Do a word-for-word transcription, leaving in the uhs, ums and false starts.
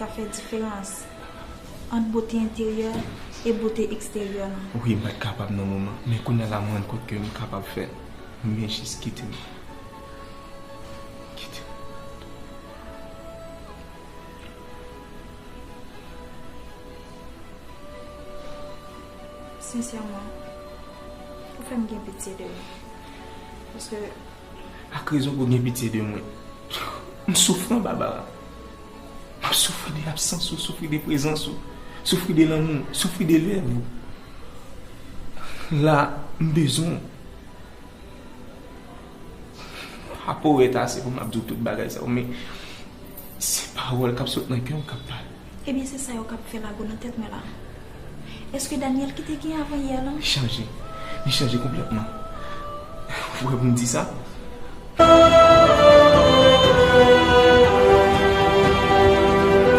ka fè diferans ant bote enteryè e bote eksteryè lan. Wi, m pa t kapab nan moman, men kounye a la m rann kont ke m kapab fè l. Men jis kite m. Kite m. Sensèman, ou fè m gen pitye de ou. Paske ak rezon pou gen pitye de mwen. M soufran, Barbara. M ap soufri de absans ou, soufri de prezans ou, soufri de lanmou, soufri de rèv ou. La, m bezwen w. Pa powèt ase pou m ap di w tout bagay sa yo, men se pawòl k ap sot nan kè m k ap pale. Ebyen, se sa yo k ap fè lago nan tèt mwen la. Èske Daniel ki te gen avan yè lan? Li chanje. Li chanje konplètman. Ou wè pou m di sa?